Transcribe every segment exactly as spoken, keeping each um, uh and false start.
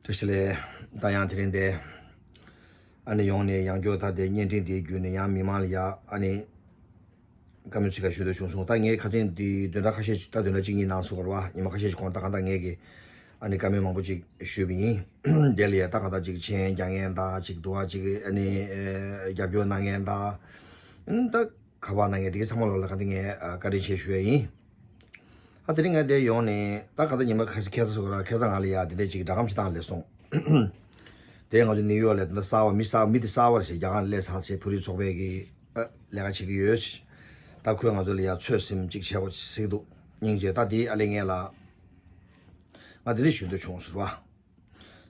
བཀྲ་ཤིས་བདེ་ལེགས། ད་ཡང་དེ་རིང་འདི་ཨ་ནི་ཡོང་ནས་ཡང་བསྐྱར་ད་དེ་བརྙན་འཕྲིན་འདི་བརྒྱུད་ནས་ཡང་མི་མང་ལ་ཡ་ཨ་ནི་བཀའ་མོལ་ཅིག་ཞུ་འདོད་བྱུང་སོང་། ད་ངས་ཁ་སང་འདི་བདུན་ཕྲག་ཁ་ཤས་ཤིག་ད་བདུན་ཕྲག་གཅིག་གཉིས་ནང་སོང་བ་རེད་བ། ཉི་མ་ཁ་ཤས་ཤིག་གོང་ད་གང་ལྟར་ངས་ཀྱི་ཨ་ནི་བཀའ་མོལ་མང་པོ་ཅིག་ཞུས་པ་ཡིན། དེ་ལ་ཡ་ད་གང་ལྟར་ཅིག་མཆན་རྒྱག་མཁན་དང་ཅིག་འདུག་བ། ཅིག་ཨ་ནི་རྒྱབ་སྐྱོར་གནང་མཁན་དང་ད་ཁ་པར་གནང་མཁན་དེ་ག་ཚང་མ་ལོག་ལ་གང་ལྟར་ངས་བཀའ་དྲིན་ཆེ་ཞུ་ཡ་ཡིན། ཨ་དེ་རིང་ང་འདིར་ཡོང་ནས་ད་ག་ད་ཉི་མ་ཁ་ཤས་ཁ་སང་སོང་ར་ཁ་སང་ང་ལ་ཡ་དེ་འདྲས་ཅིག་སྒྲ་སྒམ་ཞིག་བཏང་སླེབས་སོང་། དེ་ང་ཚོ་ནིའུ་ཡོག་ལ་དེ་འདྲ་གསར་བ་མི་གསར་མི་དེ་གསར་བ་རེད་ཟེར། རྒྱ་གར་ནས་སླེབས་ཚར་ཟེར། བོད་རིགས་ཚོགས་པའི་གི་ཨ་ལས་ཀ་བྱེད་ཀྱི་ཡོད་ཟེར། ད་ཁོས་ང་ཚོ་ལ་ཡ་ཚོད་ཟིན་ཅིག་བྱས་པ་ཟེར་གྱི་འདུག་སྙིང་རྗེ། ད་དེ་ཨ་ལས་ངས་ལ་ང་དེ་འདྲས་ཞུ་འདོད་བྱུང་ཟེར་བ།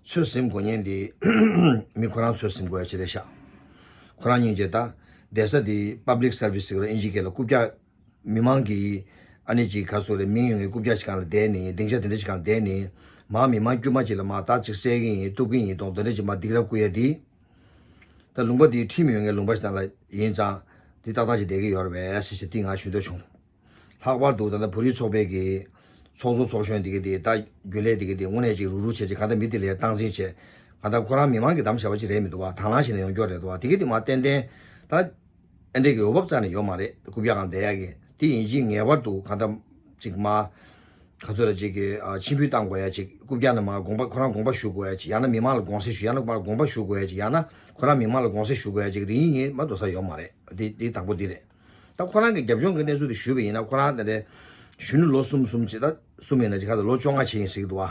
ཚོད་ཟིན་དགོས་མཁན་དེ་མི་ཁོ་རང་ཚོད་ཟིན་དགོས་ཡ་ཅིག་རེད་ཤག་ཁོ་རང་སྙིང་རྗེ། ད་བསྡད་ས་དེ་པབ་ལིག་སར་བི་སི་ཟེར་གི་རེད། ཨིན་ཇི་སྐད་ལ་རྐུབ་བཀྱག་མི་མང་གི་ཨ་ནི་ཅིག་ག་ཚོད་རེད། མིང་ཡོད་མཁན་རྐུབ་བཀྱག་ཅིག་སྒང་ལ་བསྡད་ནས་སྡིངས་ཆ་དེ་འདྲ་ཅིག་སྒང་ལ་བསྡད་ནས་མར་མི་མང་དཀྱུས་མ་ཅིག་ལ་མར་རྟ་ཅིག་བསད་ཀྱི་ཡིན་གཏུབ་ཀྱི་ཡིན་གཏོང་དེ་འདྲ་ཅིག་མར་སྡིགས་ར་བསྐུལ་ཡ་དེ། ད་ལུང་པ་དེའི་ཁྲིམས་ཡོད་མཁན་ལུང་པ་ཞིག་ནང་ལ་ཡིན་ཙང་དེ་ཏག་ཏག་ཅིག་བསྡད་ཀྱི་ཡོད་རེད་པས་ཟེར་ཞེས་དེ་ང་ཞུ་འདོད་བྱུང་། ལྷག་པར་དུ་ད་ལྟ་བོད་རིགས་ཚོགས་པའི་གི་ཚོགས་གཙོ་ཚོགས་གཞོན་དེ་གི་དེ་ད་རྒྱུན་ལས་དེ་གི་དེ་དངོས་གནས་ཅིག་རུག་རུག་བྱས་ཅིག་ག་ད་མི་དེ་ལ་སྟངས་འཛིན་བྱས་ག་ད་ཁོ་རང་མི་མང་གི་གདམ་བྱ་བ་ཅིག་རེད་མི་འདུག་བ། དང་བླངས་བྱས་ནས་ཡོང་རྒྱུ་རེད་འདུག་བ། དེ་གི་དེ་མ་ཏན་ཏན་ད་ཨེ་འདྲས་ཀྱི་འོས་བབ་རྩ་ནས་ཡོད་མ་རེད། རྐུབ་བཀྱག་སྒང་བསྡད་ཡ་གི་དེ་ཡིན་གཅིག་ངེས་པར་དུ་ག་ད་ཅིག་མ་ག་ཚོད་ལ་ཅིག་གི་ཕྱིར་འབུད་བཏང་དགོས་ཡ་ཅིག་རྐུབ་བཀྱག་ནས་མར་དགོངས་པ་ཁོ་རང་དགོངས་པ་ཞུ་དགོས་ཡ་ཅིག་ཡང་ན་མི་མང་ལ་དགོངས་སེལ་ཞུ་ཡང་ན་མར་དགོངས་པ་ཞུ་དགོས་ཡ་ཅིག་ཡང་ན་ཁོ་རང་མི་མང་ལ་དགོངས་སེལ་ཞུ་དགོས་ཡ་ཅིག་དེ་ཡིན་ངེས་མ་འགྲོ་ས་ཡོད་མ་རེད། དེ་དེ་དང་པོ་དེ་རེད། ད་ཁོ་རང་གི་རྒྱབ་ལྗོངས་ཀྱི་གནས་ཚུལ་དེ་ཞུས་པ་ཡིན་ན་ཁོ་རང་ད་ལྟ་གཞོན་ནུ་ལོ་གསུམ་གསུམ་བྱས་ད་གསུམ་ཡིན་ན་ཅིག་ག་ད་ལོ་བཅོ་ལྔ་བྱས་ཡིན་ཟེར་གྱི་འདུག་བ།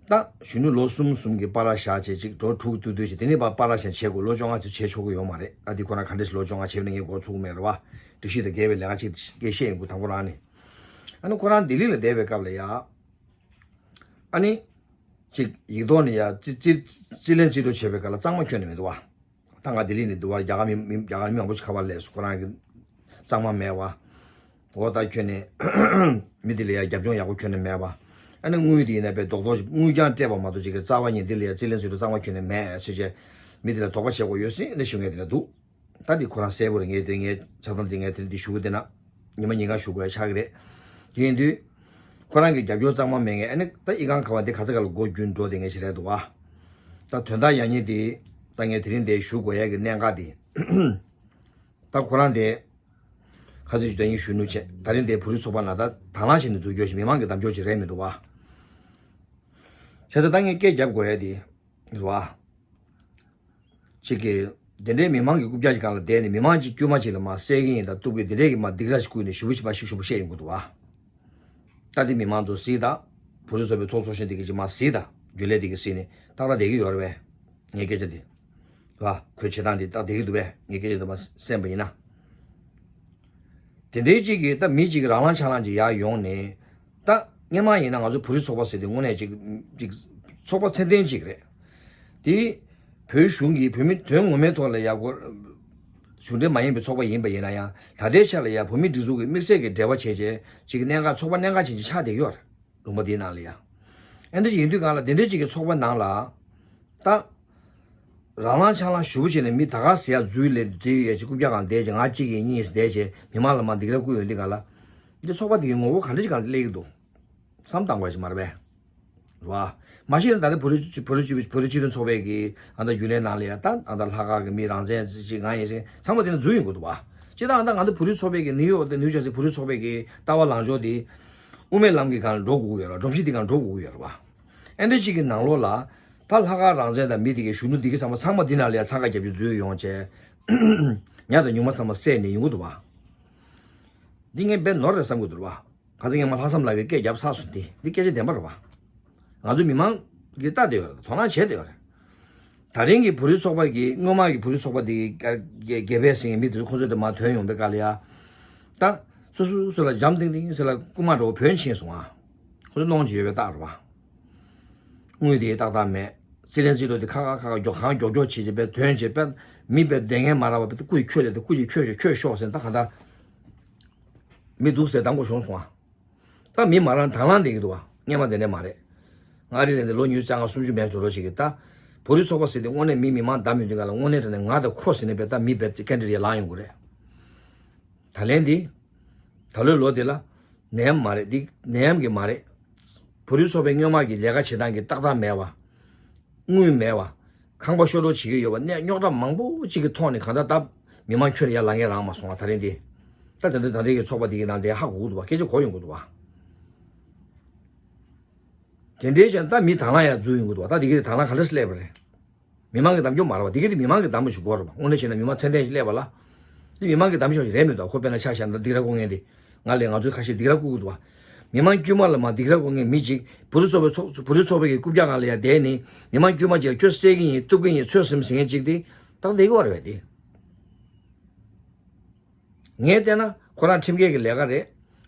ད་གཞོན་ནུ་ལོ་གསུམ་གསུམ་གྱི་པར་བཞག་བྱས་ཅིག་འགྲོ་དྲུག་སྟོད་སྟོད་བྱས་དེ་ནས་ཕར་པར་བཞག་བྱེད་དགོས། ལོ་བཅོ་ལྔ་ཚོ་བྱེད་ཆོག་གི་ཡོད་མ་རེད། ཨ་འདི་ཁོ་རང་ག་འདྲས་ལོ་བཅོ་ལྔ་བྱས་ན་ངས་མགོ་ཚོས་ཀྱི་མེད་རེད་བ། སྒྲིག་གཞི་དང་འགལ་བའི་ལས་ཀ་ཅིག་སྐད་བཤད་ཡོང་གི་དང་པོ་རང་ནས། ཨ་ནི་ཁོ་རང་ལྡི་ལི་ལ་བསྡད་པའི་སྐབས་ལ་ཡ། ཨ་ནི། ཅིག་ཡིག་ཐོག་ནས་ཡ་རྩིས་རྩིས་རྩིས་ལེན་རྩིས་སྤྲོད་བྱས་པའི་སྐབས་ལ་གཙང་མ་ཁྱོན་ནས་མི་འདུག་བ། ད་ང་ལྡི་ལི་ནས་འདུག་བ། རྒྱ་གར་མི་མི་རྒྱ་གར་མི་མང་པོ་ཞིག་ཁ་པར་སླེབས་སོང་། ཁོ་རང་གི་གཙང་མ་མེད་བ། འོ་ད་ཁྱོན་ནས་མི་འདི་ལ་ཡ་རྒྱབ་ལྗོངས་ཡག་པོ་ཁྱོན་ནས་མེད་བ། ཨ་ནི་དངུལ་དེ་ཡིན་ན་པའི་རྡོག་རྡོག་ཅིག་དངུལ་རྐྱང་སྤྲད་པ་མ་གཏོགས་ཅིག་གི་རྩ་བ་ཉིད་འདི་ལ་ཡ་རྩིས་ལེན་རྩིས་སྤྲོད་གཙང་མ་ཁྱོན་ནས་མེད་ཟེར་བྱས། མི་འདི་ལ་དོགས་པ་བྱེད་དགོས་ཡོད་སྲིད་ནས་ཞུ་མཁན་དེ་འདྲ་འདུག་ད་འདི་ཁོ་རང་གསལ་པོ་རེད། ངས་དེ་ངའི་ཆ་ཚང་འདི་ངས་དེ་འདི་ཞུ་གི་བསྡད་ན་ཉི་མ་ཉིན་གང་ཞུ་དགོས་ཡ་ཆགས་ཀྱི་རེད། དེ་ཡིན་དུས་ཁོ་རང་གི་རྒྱབ་སྐྱོར་གཙང་མ་མེད་མཁན། ཨ་ནི་ད་ཨི་ཁང་ཁ་པར་འདི་ག་ཚ་ག་ལ་སྒོ་རྒྱུན་འགྲོ་བསྡད་མཁན་ཞིག་རེད་འདུག་བ། ད་དོན་དག་ཡག་ཉེས་འདི་ད་ངས་དེ་རིང་འདི་ཞུ་དགོས་ཡ་གི་གནད་འགག་འདི། ད་ཁོ་རང་དེ་ག་ཚོད་ཅིག་ད་ཡིན་ཞུ་ནུས་བྱས། ད་རིང་དེ་བོད་རིགས་ཚོགས་པ་ནང་ད་དང་བླངས་བྱས་ནས་འཛུལ་སྐྱོར་ཞིག་མི་མང་གི་གདམ་སྐྱོར་ཅིག་རེད་མི་འདུག་བ། བྱས་ཙང་ད་ངས་སྐད་རྒྱབ་དགོས་ཡ་དེ་རེད་བ། ཅིག་གིས་དེ་འདྲའི་མི་མང་གི་རྐུབ་བཀྱག་གི་སྒང་ལ་བསྡད་ནས་མི་མང་ཅིག་དཀྱུས་མ་ཅིག་ལ་མར་བསད་ཀྱི་ཡིན་ད་གཏུབ་ཀྱི་དེ་འདྲའི་གི་མར་སྡིགས་ར་ཞིག་བསྐུལ་ནས་ཞུ་བ་ཞིག་མར་ཞིག་ཞུ་བ་བཤད་ཡོང་གི་འདུག་བ། ད་དེ་མི་མང་ཚོ་གཟིགས་དང་། བོད་རིགས་ཚོགས་པའི་ཚོགས་གཙོ་གཞོན་དེ་གི་ཅིག་མར་གཟིགས་དང་། རྒྱུན་ལས་དེ་གི་གཟིགས་ནས་ཏག་ཏག་བསྡད་ཀྱི་ཡོད་རེད་པས། ངའི་སྐད་ཆ་དེ། བ། ཁོའི་བྱེད་སྟངས་དེ་ཏག་བསྡད་ཀྱི་འདུག་པས། ངའི་སྐད་ཆ་དེ་མར་གསན་པ་ཡིན་ན། དེ་འདྲའི་ཅིག་གིས་ད་མི་ཅིག་རང་ལངས་ཆ་ལངས་ཅིག་ཡར་ཡོང་ནས། ད་སྔོན་མ་ཡིན་ན་ང་ཚོ་བོད་རིགས་ཚོགས་པ་ཟེར་དུས་དངོས་གནས་ཅིག་ཅིག་ཚོགས་པ་ཚད་ལྡན་ཅིག་རེད། དེ་བོད་གཞུང་གིས་བོད་མི་དོན་ངོ་མའི་ཐོག་ལ་ཡག་པོ་གཞུང་འབྲེལ་མ་ཡིན་པའི་ཚོགས་པ་ཡིན་པ་ཡིན་ན་ཡང་། ད་ལྟའི་ཆ་ལ་ཡང་བོད་མིའི་སྒྲིག་འཛུགས་ཀྱི་དམིགས་བསལ་གྱི་འབྲེལ་བ་བྱས་བྱས་ཅིག་གནད་འགག་ཚོགས་པ་གནད་འགག་ཅན་ཅིག་ཆགས་བསྡད་ཡོད་རེད། ལུང་པ་འདིའི་ནང་ལ་ཡང་། ཨེ་འདྲ་ཅིག་ཡིན་དུས་སྒང་ལ་འདི་འདྲ་ཅིག་གི་ཚོགས་པ་ནང་ལ། ད། རང་ལངས་ཆ་ལངས་ཞུ་བྱས་ནས་མི་ད་ག་ཟེ་ཡ་འཛུལ་ལས་འདི་ཡོད་ཅིག་རྐུབ་བཀྱག་སྒང་བསྡད་ཅིག་ང་གཅིག་གིས་གཉིས་བསྡད་ཅིག་མི་མང་ལ་མར་སྡིགས་ར་བསྐུལ་ཡོང་དུས་སྒང་ལ། འདི་ཚོགས་པ་འདི་གི་ངོ་བོ་ག་འདྲ་ཅིག་སྒང་སླེབས་ཀྱི་འདུག་བསམ་བཏང་དགོས་ཅིག་མ་རེད་པས། རེད་བ། མ་གཞི་ནས་ད་ལྟ་བོད་རིགས་བོད་རིགས་བོད་རིགས་སྤྱི་མཐུན་ཚོགས་པའི་གི་ཨ་ད་རྒྱུན་ལས་ནང་ལ་ཡ་ད་ཨ་ད་ལྷག་དཀར་གི་མི་རང་བཙན་ཅིག་ང་ཡིན་ཟེར་ཚང་མ་དེ་ནས་འཛུལ་ཡོང་གི་འདུག་བ། སྤྱིར་བཏང་ཨ་ད་ང་ཚོ་བོད་རིགས་ཚོགས་པའི་གི་ནིའུ་ཡོག་དེ་ནིའུ་ཇར་སི་བོད་རིགས་ཚོགས་པའི་གི་ལྟ་བ་ལངས་ཕྱོགས་དེ་དབུ་མའི་ལམ་གྱི་སྒང་ལ་འགྲོ་དགོས་ཀྱི་ཡོད་རེད་བ། སྒྲོམ་གཞི་དེ་སྒང་འགྲོ་དགོས་ཀྱི་ཡོད་རེད་བ། ཨེ་འདྲ་ཅིག་གི་ནང་ལོགས་ལ་ད་ལྷག་དཀར་རང་བཙན་དང་མི་དེ་གི་གཞོན་ནུ་དེ་གི་ཚང་མ་ཚང་མ་འདི་ནང་ལ་ཡ་འཚང་ཁ་རྒྱབ་ཀྱི་འཛུལ་ཡོང་བྱས། ཉ་དང་ཉུང་མ་ཚང་མ་བསད་ནས་ཡོང་གི་འདུག་བ། འདི་ངས་དཔེ་ནོར་རེད་བསམ་གྱི་འདུག་རེད་བ། ག་ཚོད་ངས་མ་ལྷག་བསམ་ལགས་ཀྱིས་སྐད་རྒྱབ་ཚར་སོང་སྟེ་འདི་སྐད་ཆ་བདེན་པ་རེད་བ། ང་ཚོ་མི་མང་གིས་ལྟ་བསྡད་ཡོད་རེད། དོ་སྣང་བྱས་བསྡད་ཡོད་རེད། ད་རིང་གི་བོད་རིགས་ཚོགས་པ་གི་སྔོན་མ་གི་བོད་རིགས་ཚོགས་པ་དེ་གི་སྒེར་སྒེར་པས་ཟིན་མི་དེ་ཚོ་ཁོ་ཚོ་དེ་མར་ཐོན་ཡོང་པའི་སྐབས་ལ་ཡ། ད་སོ་སོ་སོ་ལ་འཇམ་ཐིང་ཐིང་སོ་ལ་རྐུ་མ་འགྲོ་བོན་ཕྱིན་སོང་ཨ། ཁོ་ཚོ་གནོང་གི་ཡོད་པའི་རྟགས་རེད་བ། དངུལ་དེ་ཏག་ཏག་མེད། རྩིས་ལེན་རྩིས་སྤྲོད་དེ་ཁ་ཁ་ཁ་ཁ་མགྱོགས་གང་མགྱོགས་མགྱོགས་བྱེད་བྱེད་པའི་དོན་བྱེད་པའི་མི་པའི་བསྡད་མཁན་མ་རག་པ་བས་སྐུ་ཡི་ཁྱོད་དེ་སྐུ་ཡི་ཁྱོད་ཤོག་ཁྱོད་ཤོག་ཟེར་ད་གང་ལྟར་མི་འདུག་ཟེར་གདམ་དགོས་བྱུང་སོང་ཨ། ད་མི་མ་རང་དང་བླངས་བསྡད་ཀྱི་འདུག་བ། སྔོན་མ་དེ་འདྲ་མ་རེད། ང་རེ་རེ་འདི་ལོ་ཉི་ཤུ་རྩ་ལྔ་སུམ་ཅུ་མན་འགྲོ་རོགས་བྱེད་ཀྱི་ད། བོད་རིགས་ཚོགས་པ་ཟེར་དེ་དངོས་གནས་མི་མི་མང་བདམས་ཡོང་དུས་ག་ལ་དངོས་གནས་དྲང་གནས་ང་དང་ཁོ་ཟེར་ནས་བས་ད་མི་བས་ཀན་ཌི་ཌེ་ཊི་ལངས་ཡོང་གི་རེད། ད་ལན་འདི། ད་ལོའི་ལོ་འདི་ལ། ནད་ཡམས་མ་རེད་འདི་ནད་ཡམས་ཀྱི་མ་རེད། བོད་རིགས་ཚོགས་པའི་སྔོན་མ་གི་ལས་ཀ་བྱེད་སྟངས་ཀྱི་ཏག་ཏག་མེད་པ། དངུལ་མེད་པ། ཁང་པ་ཤོར་སྒྲོག་བྱེད་ཀྱི་ཡོད་པ། གནས་རྙོག་དྲ་མང་པོ་ཅིག་གི་ཐོག་ནས་གང་ལྟར་ད་མི་མང་ཁྱོན་ནས་ཡར་ལངས་ཡས་རག་མ་སོང་བ། ད་རིང་འདི། ད་དེ་འདྲ་ད་ལྟའི་གི་ཚོགས་པ་འདི་གི་ནང་དེ་ཧ་གོ་གི་འདུག་བ། སྐད་ཆ་གོ་ཡོང་གི་འདུག་བ། དེ་འདྲའི་བྱས་ན་ད་མི་དང་བླངས་ཡར་འཛུལ་ཡོང་གི་འདུག་བ། ད་འདི་གི་དང་བླངས་ག་འདྲ་སླེབས་པ་རེད། མི་མང་གི་གདམ་རྒྱུ་མ་རེད་བ། འདི་ག་དེ་མི་མང་གི་གདམ་པ་ཞིག་དགོས་རེད་བ། དངོས་གནས་བྱས་ན་མི་མང་ཚད་ལྡན་ཞིག་སླེབས་པ་ལ། འདི་མི་མང་གི་གདམ་ཞིག་རེད་མི་འདུག་ཁོ་དཔེར་ན་ཆ་བཞག་ན་སྡིགས་ར་བསྐུལ་མཁན་འདི། ང་ལས་ང་ཚོའི་ཁ་ཤས་སྡིགས་ར་བསྐུལ་གི་འདུག་བ། མི་མང་དཀྱུས་མ་ལ་མར་སྡིགས་ར་བསྐུལ་མཁན་མི་གཅིག་བོད་རིགས་ཚོགས་པའི་ཚོགས། བོད་རིགས་ཚོགས་པའི་གི་རྐུབ་བཀྱག་སྒང་ལ་ཡར་བསྡད་ནས་མི་མང་དཀྱུས་མ་ཅིག་ལ་ཁྱོད་བསད་ཀྱི་ཡིན། གཏུབ་ཀྱི་ཡིན། ཚོད་ཟིན་ཟེར་མཁན་ཅིག་དེ་ད་བསྡད་ཀྱི་ཡོད་རེད་བས་དེ། ངས་བལྟས་ན་ཁོ་རང་ཁྲིམས་འགལ་གྱི་ལས་ཀ་རེད།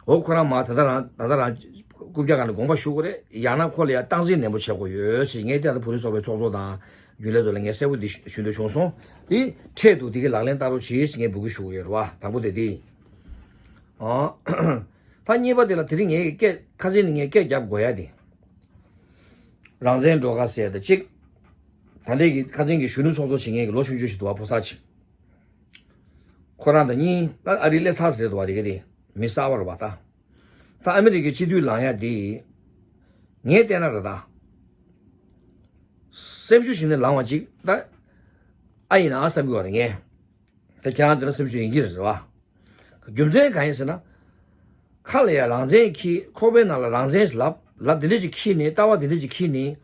འོ་ཁོ་རང་མ་ད་ལྟ་རང་ད་ལྟ་རང་རྐུབ་བཀྱག་སྒང་ནས་དགོངས་པ་ཞུ་དགོས་རེད། ཡང་ན་ཁོ་ལ་ཡང་སྟངས་འཛིན་ནན་པོ་བྱེད་དགོས་ཡོད་ཟེར། ངས་བལྟས་ན་བོད་རིགས་ཚོགས་པའི་ཚོགས་གཙོ་དང་རྒྱུན་ལས་ཚོ་ལ་ངས་གསལ་པོ་འདི་ཞུ་འདོད་བྱུང་སོང་། འདི་འཕྲལ་དུ་འདི་གི་ལག་ལེན་བསྟར་རོགས་གྱིས་ཟེར་ངས་འབོད་སྐུལ་ཞུ་གི་ཡོད་རེད་བ། དང་པོ་དེ་འདི་ཡིན། ཨང་། ད་གཉིས་པ་དེ་ལ་དེ་རིང་ངས་སྐད་ཁ་སང་ནས་ངས་སྐད་རྒྱབ་དགོས་ཡ་དེ། རང་བཙན་སྒྲོལ་དཀར་ཟེར་ད་གཅིག་ད་ལྟའི་གི་ཁ་སང་གི་གཞོན་ནུ་ཚོགས་གཙོ་བྱེད་མཁན་གྱི་ལོ་ཆུང་ཆུང་ཞིག་འདུག་བ། ཕོ་གསར་ཅིག་ཁོ་རང་དང་གཉིས་ད་ཨ་རིའི་སླེབས་ཚར་ཟེར་འདུག་བ། དེ་ག་དེ་མི་གསར་བ་རེད་བ། ད་ད་ཨ་མི་རི་ཀའི་སྤྱི་འཐུས་ལངས་ཡ་དེ་ངས་བལྟས་ན་རེད། ད་སེམས་ཤུགས་ཞིག་ནས་ལངས་བ་ཅིག་ད་ཨ་ཡིན་ན་ཨ་བསམ་གྱི་བ་རེད་ངས། ད་ཁྱེད་རང་དེ་འདྲ་སེམས་ཤུགས་ཡིན་གྱི་རེད་བ། རྒྱུ་མཚན་གང་ཡིན་ཟེར་ན། ཁ་ལ་ཡ་རང་བཙན་གྱིས་ཁོག་པའི་ནང་ལ་རང་བཙན་ལབ་ལབ་དེ་འདྲ་ཅིག་ཁྱེར་ནས། ལྟ་བ་དེ་འདྲ་ཅིག་ཁྱེར་ནས།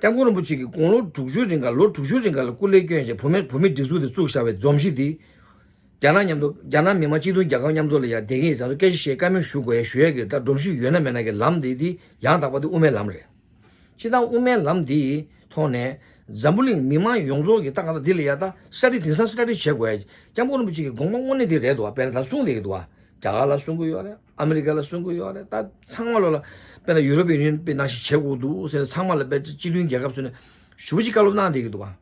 སྐྱབས་མགོན་རིན་པོ་ཆེ་གིས་དགུང་ལོ་དྲུག་ཅུ་རིང་ག་ལོ་དྲུག་ཅུ་རིང་ག་ལ་སྐུ་ལས་བསྐྱོན་བྱས་བུད་མེད་བུད་མེད་སྒྲིག་འཛུགས་དེ་བཙུགས་བཞག་པའི་འཛོམས་གཞི་དེ། རྒྱ་ནག་མཉམ་དུ་རྒྱ་ནག་མི་དམངས་སྤྱི་མཐུན་རྒྱལ་ཁབ་མཉམ་དུ་ལ་ཡ་བསྡད་མཁན་ཡིན་ཙང་སྐད་ཆ་བཤད། བཀའ་མོལ་ཞུ་དགོས་ཡ་ཞུ་ཡ་གི་ད་སྒྲོམ་གཞི་ཡོད་ན་མེད་ན་གི་ལམ་དེ་དེ་ཡང་དག་པ་དེ་དབུ་མའི་ལམ་རེད། སྤྱིར་བཏང་དབུ་མའི་ལམ་འདིའི་ཐོག་ནས་འཛམ་བུ་གླིང་མི་མང་ཡོངས་རྫོགས་ཀྱིས་ད་གང་ལྟར་འདི་ལ་ཡ་ད་སྲ་ཁྲི་དེང་སང་སྲ་ཁྲི་བྱེད་དགོས་ཡ། སྐྱབས་མགོན་རིན་པོ་ཆེ་གི་དགོངས་པ་དངོས་གནས་འདི་རེད་འདུག་བ། དཔེར་ན་ད་གསུང་བསྡད་ཀྱི་འདུག་བ། རྒྱ་གར་ལ་གསུང་གི་ཡོད་རེད། ཨ་མི་རི་ཀ་ལ་གསུང་གི་ཡོད་རེད། ད་ཚང་མ་ལོ་ལ་དཔེར་ན་ཡུ་རོབ་ཡུ་ནི་ཡན་དཔེ་ནང་བཞིན་བྱེད་དགོས་འདུག་ཟེར་ནས་ཚང་མ་ལ་དཔེ་སྤྱི་མཐུན་རྒྱལ་ཁབ་ཚོ་ནས་ཞུ་བ་ཅིག་བཀའ་སློབ་གནང་བསྡད་ཀྱི་འདུག་བ།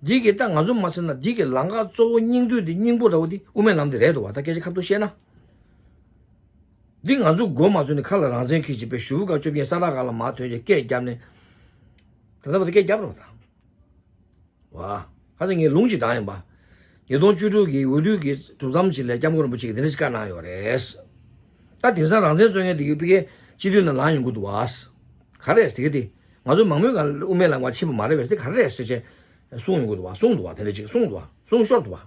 འདི་གི་ད་ང་ཚོ་མ་ཟེར་ན་འདི་གི་ལམ་ཁ་གཙོ་བོ་སྙིང་བསྡུས་འདི་སྙིང་པོ་འདྲ་བོ་འདི་དབུ་མའི་ལམ་འདི་རེད་འདུག་བ། ད་སྐད་ཆ་ཁ་ཐུག་བཤད་ན། འདི་ང་ཚོ་མགོ་མ་ཚོས་ནས་ཁ་ལ་རང་བཙན་གྱིས་བྱས་པའི་ཞུ་བ་ཀ་བཅོ་བརྒྱད་ས་ལ་ག་ལ་མ་ཐོན་ཅིག་སྐད་བརྒྱབ་ནས། ད་ལྟ་བར་དུ་སྐད་བརྒྱབ་རོགས་དང་། བ། ཁ་སང་ངས་ལུང་ཅིག་བཏང་ཡིན་པ། ཉིས་སྟོང་བཅུ་དྲུག་གི་འོས་བསྡུ་གི་གྲུབ་མཚམས་ཅིག་ལ་སྐྱབས་མགོན་རིན་པོ་ཆེ་གིས་དེ་འདྲ་ཞིག་བཀའ་གནང་ཡོད་རེད། ད་དེང་སང་རང་བཙན་རྩོད་མཁན་དེ་གི་ཕ་གིའི་སྤྱི་འཐུས་ནང་ལངས་ཡོང་གི་འདུག་བ། ག་རེ་རེད་དེ་གི་དེ། ང་ཚོ་མང་མོས་གང་དབུ་མའི་ལམ་ཁ་ཕྱིན་པ་མ་རེད་པས། དེ་ག་རེ་རེད་ཟེར་བྱས་གསུངས་ཡོང་གི་འདུག་བ། གསུངས་འདུག་བ། དེ་འདྲ་ཅིག་གསུངས་འདུག་བ། གསུངས་ཤོར་འདུག་བ།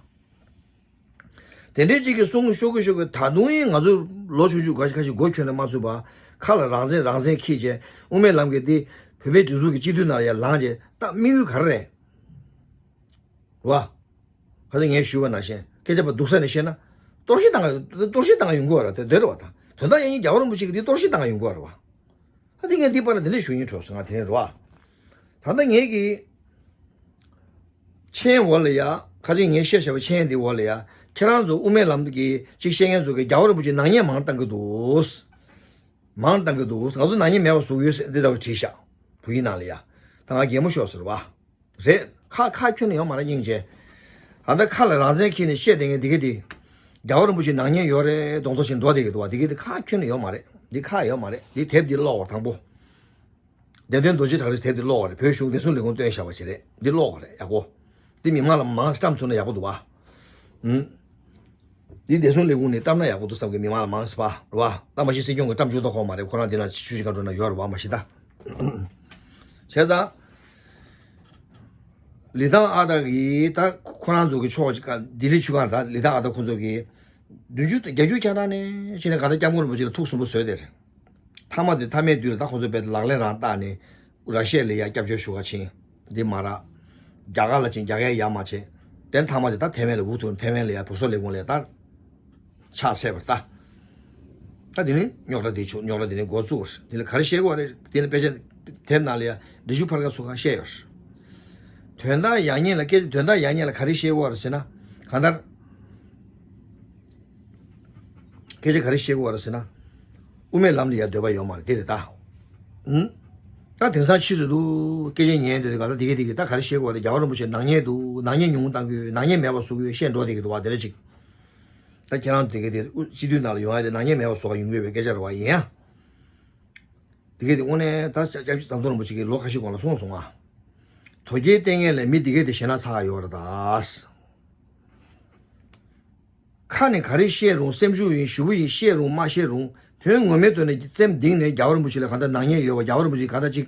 དེ་འདྲའི་གཅིག་གིས་གསུང་ཤོར་གི་ཤོར་གི། ད་དུང་ཡིན་ང་ཚོ་ལོ་ཆུང་ཆུང་འགའ་ཞིག་འགའ་ཞིག་མགོ་ཁྱོན་ནས་མ་ཚུད་པ། ཁ་ལ་རང་བཙན་རང་བཙན་འཁྱེར་བྱས་དབུ་མའི་ལམ་གྱི་འདི་བོད་པའི་སྒྲིག་འཛུགས་ཀྱི་སྤྱི་འཐུས་ནང་ལ་ཡར་ལངས་བྱས་ད་དམིགས་ཡུལ་ག་རེ་རེད། རེད་བ། ཁ་སང་ངས་ཞུས་པ་ནང་བཞིན་སྐད་ཆ་པ་སྡུག་ས་ནས་བཤད་ན། གཏོར་བཤིག་བཏང་ག་གཏོར་བཤིག་བཏང་ག་ཡོང་གི་ཡོད་རེད། དེ་འདྲ་རེད་བ། ད་དོན་དག་ཡིན་རྒྱལ་བ་རིན་པོ་ཆེ་གི་འདི་གཏོར་བཤིག་བཏང་ག་ཡོང་གི་ཡོད་རེད་བ། ད་འདི་ངས་འདི་པར་ལ་འདི་འདྲ་ཞུ་སྙིང་བྲོ་སོང་ང་དེ་རིང་རེད་བ། ད་ལྟ་ངས་ཀྱི། མཆན་འོག་ལ་ཡ། ཁ་ཅིག་ངས་བཤད་བཞག་པའི་མཆན་འདི་འོག་ལ་ཡ། ཁྱེད་རང་ཚོ་དབུ་མའི་ལམ་གྱི་ཅིག་བཤད་མཁན་ཚོ་གིས་རྒྱལ་བ་རིན་པོ་ཆེ་ནག་ཉེས་མང་བཏང་གི་འདུག་མང་བཏང་གི་འདུག་ང་ཚོ་ནག་ཉེས་མེད་པ་བཟོ་གི་ཡོད་ཟེར་འདི་འདྲ་བ་བྲིས་ཤག་བོད་ཡིག་ནང་ལ་ཡ། ད་ང་གད་མོ་ཤོར་ཟེར་བ། རེད། ཁ་ཁ་ཁྱོན་ནས་ཡོད་མ་རེད་སྙིང་རྗེ། ད་ལྟ་ཁ་ལ་རང་བཙན་འཁྱེར་ནས་བཤད་བསྡད་མཁན་འདི་ག་འདི། རྒྱལ་བ་རིན་པོ་ཆེ་ནག་ཉེས་ཡོད་རེད་གདོང་ཚོ་བཞིན་འགྲོ་བསྡད་ཀྱི་འདུག་བ། འདི་ག་འདི་ཁ་ཁྱོན་ནས་ཡོད་མ་རེད། འདི་ཁ་ཡོད་མ་རེད། འདི་དེབ་འདི་ཀློག་དང་པོ། བདེ་དོན་རྡོ་རྗེ་བྲག་རི་དེབ་འདི་ཀློག་པ་རེད། བོད་གཞུང་བདེ་སྲུང་ལས་ཁུངས་བཏོན་བཞག་པ་ཞིག་རེད། འདི་ཀློག་པ་རེད་ཡག་པོ། འདི་མི་མང་ལ་མང་བཀྲམ་ཐུབ་ན་ཡག་པོ་འདུག་བ། ཨུམ། འདི་བདེ་སྲུང་ལས་ཁུངས་ནས་བཏབ་ན་ཡག་པོ་འདུག་བསམ་གི་མི་མང་ལ་མང་ཟེར་བ་རེད་བ། ད་མ་གཞི་སྲིད་སྐྱོང་གི་བཀྲམ་བཅུག་ད་ཁོ་མ་རེད། ཁོ་རང་འདི་ན་ཆུ་ཞིག་ག་འགྲོ་ན་ཡོད་རེད་བ་མ་གཞི་ད། བྱས་ཙང་། ལི་ཐང་ཨ་སྟག་གིས་ད་ཁོ་རང་ཚོ་གི་ཕྱོགས་ཀྱི་ལྡི་ལི་ཆུ་སྒང་ད་ལི་ཐང་ཨ་སྟག་ཁོ་ཚོ་གིས། བདུན་ཅུ་བརྒྱད་ཅུ་གྱ་གྲངས་ནས་ཕྱིན་ནས་གང་ལྟར་སྐྱབས་མགོན་རིན་པོ་ཆེ་ལ་ཐུགས་སུན་པོ་བཟོས་ཏེ་རེད། མཐའ་མ་དེ་མཐའ་མའི་དུས་ལ་ད་ཁོ་ཚོ་དཔེ་ལག་ལེན་རང་བསྟར་ནས་ར་ཤི་ཡ་ལ་ཡ་སྐྱབས་བཅོལ་ཞུ་ག་ཕྱིན། འདི་མ་རག་རྒྱ་གར་ལ་ཕྱིན། རྒྱ་གར་ཡ་མ་བྱས། དེ་མཐའ་མ་དེ་ད་ཐེ་ཝན་ལ་འུ་ཐུག་ཐེ་ཝན་ལ་ཡ་བུ་སོ་ལས་ཁུངས་ལ་ཡ་ད་ཕྱག་འཚལ་བར་ལྟ། ད་དེ་ནི་རྙོག་དྲ་དེ་བྱུང་། རྙོག་དྲ་དེ་ནི་འགོ་བཙུགས་པ་རེད། དེ་ལ་ག་རེ་བཤད་དགོས་རེད། དེ་ནི་དཔེ་ཆ་དེབ་ནང་ལ་ཡ་འབྲི་ཆུ་ཕར་ཁ་ཚུར་ཁ་བཤད་ཡོད་རེད། དོན་དག་ཡག་ཉེས་ལ་སྐད་དོན་དག་ཡག་ཉེས་ལ་ག་རེ་བཤད་དགོས་རེད་ཟེར་ན། གང་ལྟར། སྐད་ཆ་ག་རེ་བཤད་དགོས་རེད་ཟེར་ན། དབུ་མའི་ལམ་ལ་ཡ་འདོད་པ་ཡོད་མ་རེད། དེ་རེད་ད། ཨུམ། ད་དེང་སང་ཕྱིས་སུ་འདུག་སྐད་ཆ་ཉན་དེ་ག་ལ་དེ་གས་དེ་གས་ད་ག་རེ་བཤད་དགོས་རེད། རྒྱལ་བ་རིན་པོ་ཆེ་ནག་ཉེས་འདུག་ནག་ཉེས་ཉུང་བཏང་གི་ཡོད། ནག་ཉེས་མེད་པ་བཟོ་གི་ཡོད་བཤད་འགྲོ་བསྡད་ཀྱི་འདུག་བ། དེ་འདྲ་ཅིག་ད་ཁྱེད་རང་དེ་གས་དེ་སྤྱི་འཐུས་ནང་ལ་ཡོང་ཡ་དེ་ནག་ཉེས་མེད་པ་བཟོ་ག་ཡོང་གི་ཡོད་པའི་སྐད་ཆ་རེད་བ། ཡིན་ཡང་། དེ་གས་དེ་དངོས་གནས་ད་སྐྱབས་རྗེ་ཟམ་གདོང་རིན་པོ་ཆེ་གིས་ལོ་ཁ་ཤས་གོང་ལ་གསུངས་སོང་ང་། དོལ་རྒྱལ་བསྟེན་མཁན་ལས་མི་དེ་གས་དེ་ཞེད་སྣང་ཚ་ག་ཡོད་རེད་ད། ཁ་ནས་ག་རེ་བཤད་རུང་། སེམས་ཤུགས་ཡིན། ཞུ་བ་ཡིན། བཤད་རུང་མ་བཤད་རུང་། དོན་ངོ་མའི་ཐོག་ནས་སེམས་གཏིང་ནས་རྒྱལ་བ་རིན་པོ་ཆེ་ལ་གང་ལྟར་ནག་ཉེས་ཡོད་པ། རྒྱལ་བ་རིན་པོ་ཆེ་གང་ལྟར་ཅིག་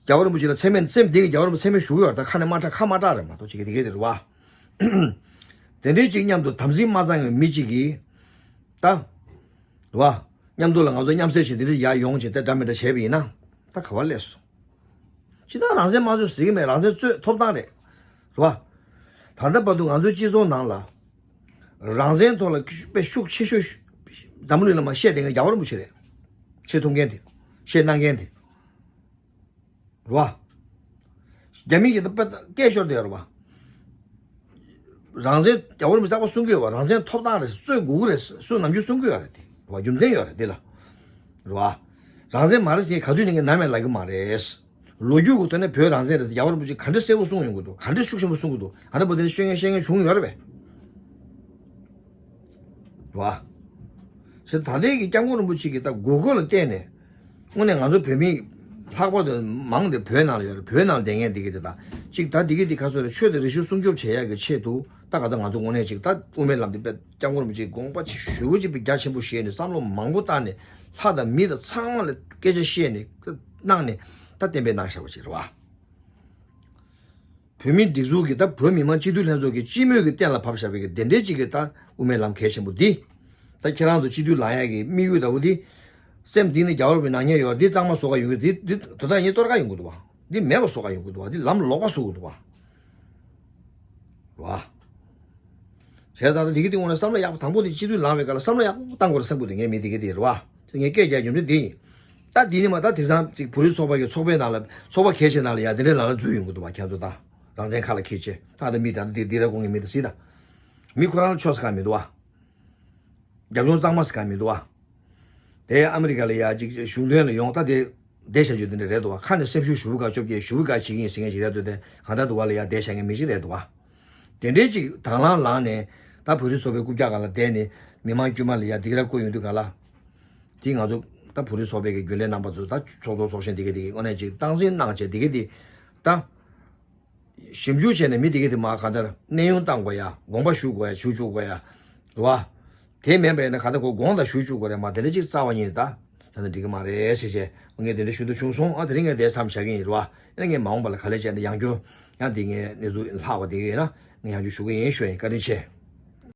རྒྱལ་བ་རིན་པོ་ཆེ་ལ་མཚན་སྨད་སེམས་གཏིང་གི་རྒྱལ་བ་རིན་པོ་མཚན་སྨད་ཞུ་གི་ཡོད་རེད། ད་ཁ་ནས་མ་གྲགས་ཁ་མ་གྲགས་རེད་མ་གཏོགས་ཅིག་གི་དེ་གས་དེ་རེད་བ། དེ་འདྲའི་ཅིག་མཉམ་དུ་དམ་ཚིག་མ་གཙང་བའི་མི་གཅིག་གིས་ད་རེད་བ། མཉམ་དུ་ལ་ང་ཚོ་མཉམ་བསྲེས་བྱས་དེ་འདྲ་ཡར་ཡོང་བྱས་དེ་འདྲ་མི་འདྲ་བྱས་པ་ཡིན་ན་ད་ག་བ་སླེབས་སོང་། ཅི་ལྟར་རང་བཙན་དམངས་གཙོ་ཟེར་གྱི་མེད། རང་བཙན་རྩོད་ཐོབ་ཐང་རེད། རེད་བ། ད་ལྟ་བར་དུ་ང་ཚོའི་སྤྱི་ཚོགས་ནང་ལ་རང་བཙན་ཐོག་ལ་དཔེ་ཤུགས་ཆེ་ཤོས་འཛམ་བུ་གླིང་ལ་མར་བཤད་བསྡད་མཁན་རྒྱལ་བ་རིན་པོ་ཆེ་རེད། བཤད་ཐུབ་མཁན་དེ། བཤད་གནང་མཁན་དེ། རེད་བ། རྒྱ་མི་གིས་ད་དཔེ་སྐད་ཤོར་བསྡད་ཡོད་རེད་བ། རང་བཙན་རྒྱལ་བ་རིན་པོ་ཆེ་རྟག་པར་གསུང་གི་ཡོད་པ། རང་བཙན་ཐོབ་ཐང་རེད། རྩོད་དགོས་ཀྱི་རེད། སུ་ནམ་རྒྱུན་གསུང་གི་ཡོད་རེད་དེ། རེད་བ། རྒྱུ་མཚན་ཡོད་རེད་དེ་ལ། རེད་བ། རང་བཙན་མ་རེད་ཟེར་ག་དུས་ནས་ངས་ནམ་ཡང་ལབ་ཀྱི་མ་རེད། ལོ་རྒྱུས་ཀྱི་ཐོག་ནས་བོད་རང་བཙན་རེད་དེ་རྒྱལ་བ་རིན་པོ་ཆེ་ག་འདྲ་གསལ་པོ་གསུངས་ཡོང་གི་འདུག་ག་འདྲ་ཤུགས་ཆེན་པོ་གསུང་གི་འདུག་ཨ་ནི་བོད་དེ་ནས་ཤོད་མཁན་བཤད་མཁན་བྱུང་ཡོད་རེད་པས། རེད་བ། ཞེས་ད་ལྟའི་གི་སྐྱབས་མགོན་རིན་པོ་ཆེ་གི་ད་དགོས་མཁོ་ལ་བརྟེན་ནས། དངོས་གནས་ང་ཚོ་བོད་མི་ལྷག་པར་དུ་མང་དེ་བོད་ནང་ལ་ཡོད་རེད། བོད་ནང་ལ་བསྡད་མཁན་འདི་གི་དེ་དང་གཅིག་ད་འདི་གི་དེ་ག་ཚོད་རེད། ཆོས་དང་རིག་གཞུང་སྲུང་སྐྱོབ་བྱེད་ཡག་གི་ཆེད་དུ་ད་ག་ད་ང་ཚོ་དངོས་གནས་ཅིག་ད་དབུ་མའི་ལམ་འདི་དཔེ་སྐྱབས་མགོན་རིན་པོ་ཆེ་དགོངས་པ་ཆེ་ཞུ་བ་ཅིག་དཔེ་རྒྱ་ཆེན་པོ་བཞེས་ནས་བསམ་བློ་མང་པོ་བཏང་ནས་ལྷ་དང་མི་དང་ཚང་མ་ལ་སྐད་ཆ་བཤད་ནས་གནང་ནས་ད་གཏན་འབེབས་གནང་བཞག་པ་ཅིག་རེད་བ། བོད་མིའི་སྒྲིག་འཛུགས་ཀྱིས་ད་བོད་མི་མང་སྤྱི་འཐུས་ལྷན་ཚོགས་ཀྱི་སྤྱི་མོས་ཀྱིས་གཏན་ལ་ཕབ་བཞག་པའི་གི་དེ་འདྲའི་ཅིག་གི་ད་དབུ་མའི་ལམ་གལ་ཆེན་པོ་འདི། ད་ཁྱེད་རང་ཚོ་སྤྱི་འཐུས་ལངས་ཡག་གི་དམིགས་ཡུལ་འདྲ་བོ་འདི། སེམས་གཏིང་ནས་རྒྱལ་བ་རིན་པོ་ཆེ་ནག་ཉེས་ཡོད་འདི་གཙང་མ་བཟོ་ག་ཡོང་གི་འདི་འདི་དོ་བདག་ཉིད་གཏོར་ག་ཡོང་གི་འདུག་བ། འདི་མེད་པ་བཟོ་ག་ཡོང་གི་འདུག་བ། འདི་ལམ་ལོག་པ་བཟོ་གི་འདུག་བ། རེད་བ། བྱས་ཙང་ད་འདི་གི་སྟེང་ངོ་ནས་བསམ་བློ་ཡག་པོ་དང་པོ་དེ་སྤྱི་འཐུས་ལངས་པའི་སྐབས་ལ་བསམ་བློ་ཡག་པོ་བཏང་དགོས་རེད་བསམ་གི་འདུག་ངས་མི་འདི་གི་དེ་རེད་བ། ངས་སྐད་རྒྱག་རྒྱུ་འདི་འདི་ཡིན། ད་འདི་ནི་མ་ད་དེང་སང་ཅིག་བོད་རིགས་ཚོགས་པ་གི་ཚོགས་པའི་ནང་ལ་ཚོགས་པ་གལ་ཆེ་ནང་ལ་ཡ་དེ་འདྲའི་ལ་ལ་འཛུལ་ཡོང་གི་འདུག་བ། ཁྱེད་ཚོ་ད་རང་བཙན་ཁ་ལ་འཁྱེར་བྱས་ད་ད་མི་ད་འདི་འདི་ར་ཁོང་གི་མི་ད་སྲིད་ད། མི་ཁོ་རང་ལ་ཆོས་ཟེར་ག་མི་འདུག་བ། རྒྱབ་ལྗོངས་གཙང་མ་ཟེར་ག་མི་འདུག་བ། དེ་ཨ་མི་རི་ཀ་ལ་ཡ་ཅིག་གཞུང་དོན་ལ་ཡོང་ད་དེ། བསྡད་བཞག་རྒྱུ་དེ་འདྲ་རེད་འདུག་བ། ཁ་ནས་སེམས་ཤུགས་ཞུ་བུ་ག་བཅོ་བརྒྱད་ཞུ་བུ་ག་བྱེད་ཀྱི་ཡིན་ཟེར་མཁན་ཞིག་རེད་འདུག་དེ་གང་ལྟར་འདུག་བ་ལ་ཡ་བསྡད་བཞག་མཁན་མི་ཞིག་རེད་འདུག་བ། དེ་འདྲའི་ཅིག་དང་བླངས་ལངས་ནས་ད་བོད་རིགས་ཚོགས་པའི་རྐུབ་བཀྱག་སྒང་ལ་བསྡད་ནས་མི་མང་དཀྱུས་མ་ལ་ཡ་སྡིགས་ར་བསྐུལ་ཡོང་དུས་ག་ལ། དེ་ང་ཚོ་ད་བོད་རིགས་ཚོགས་པའི་གི་རྒྱུན་ལས་རྣམ་པ་ཚོ་ད་ཚོགས་གཙོ་ཚོགས་གཞོན་དེ་གི་དེ་གི་དངོས་གནས་ཅིག་སྟངས་འཛིན་གནང་བྱས་དེ་གི་དེ་ད། ཞིབ་འཇུག་བྱས་ནས་མི་དེ་གས་དེ་མ་ག་འདར་གནས་དབྱུང་བཏང་དགོས་ཡ། དགོངས་པ་ཞུ་དགོས་ཡ། ཞུ་བཅུག་དགོས་ཡ། རེད་བ། དེ་མེད་པ་ཡིན་ན་ག་འདར་ཁོ་དགོངས་དང་ཞུ་བཅུག་དགོས་རེད་མ། དེ་འདྲ་ཅིག་རྩ་བ་ཉིད་ད་ད་ནི་འགྲིག་གི་མ་རེད་ཟེར་བྱས་ངས་དེ་འདྲ་ཞུ་འདོད་བྱུང་སོང་། ཨ་དེ་རིང་ངས་དེ་མཚམས་བཞག་གི་ཡིན། རེད་བ། ཡིན་ན་ངས་མ་འོངས་པ་ལ་ག་ལེ་བྱས་ན་ཡང་བསྐྱར་ཡང་དེ་ངས་གནས་ཚུལ་ལྷག་པ་དེ་གས་ཡིན་ན་ངས་ཡང་བསྐྱར་ཞུ་གི་ཡིན། ཞུ་ཡིན། བཀའ་དྲིན་ཆེ།